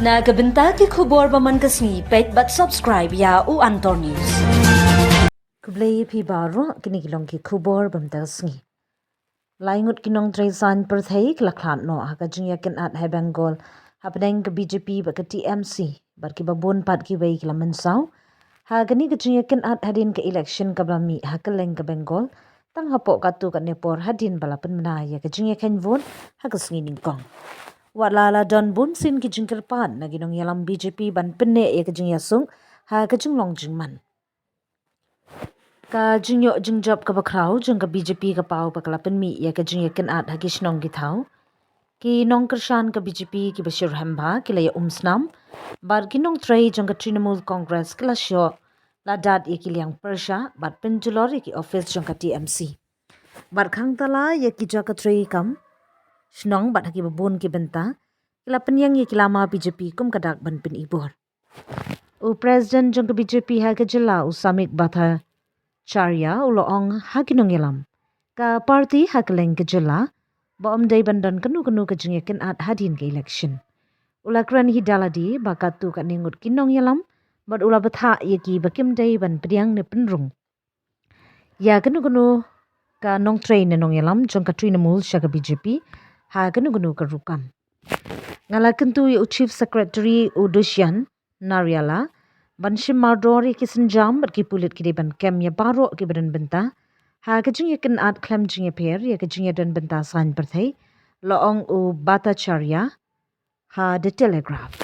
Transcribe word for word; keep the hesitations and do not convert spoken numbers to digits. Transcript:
Na ka bynta ki khubor ba man ka sngi, peit bad subscribe ïa U Antor News. Khublei phi baroh, kine ki long ki khubor ba man ka sngi. Lai ngut ki nongtrei saiñ pyrthei ki la khlad noh ha ka jingïakynad ha Bengal hapdeng ka B J P bad ka T M C, bad kiba bun pat kiwei ki la mynsaw ha kane ka jingïakynad hadien ka election kaba la mih ha kylleng ka Bengal, tang hapoh katto katne por hadien ba la pynbna ïa ka jingïakheiñ vote ha ka sngi nyngkong. Wat la la don bun sien ki jingkyrpad na ki nongïalam B J P ban pynneh ïa ka jingïasuk ha ka jinglong jingman. Ka jingïoh jingjop kaba khraw jong ka B J P ka paw ba ka la pynmih ïa ka jingïakynad ha ki shnong ki thaw. Ki nongkyrshan ka B J P kiba shitrhem bha ki la ïa um snam, bad ki nongtrei jong ka Trinamool Congress ki la shoh la dat ïa ki liang pyrshah bad pynjulor ïa ki ophis jong ka T M C. Bad khang tala ïa ki jaka trei kam shnong bad ha kiba bun ki bynta ki la pynïeng ïa ki lama B J P kum ka dak ban pynibor. U President jong ka B J P ha ka jylla, u Samik Bhattacharya, u la ong ha ki nongïalam, ka party ha kylleng ka jylla ba ym dei ban don kano kano ka jingïakynad hadien ka election. U la kren hi da lade ba katto katne ngut ki nongïalam, bad u la bthah ïa ki ba kim dei ban pdiang ne pynrung ïa kano kano ka nongtrei ne nongïalam jong ka Trinamool sha ka B J P ha kano kano ka rukom. Nga la kyntu ïa u Chief Secretary, u Dushyant Naryala, ban shim mardor ïa ki sienjam bad ki pulit ki dei ban kem ïa baroh kiba don bynta ha ka jingïakynad khlem jingïapher ïa ka jingïadon bynta saiñ pyrthei, la ong u Bhattacharya ha The Telegraph.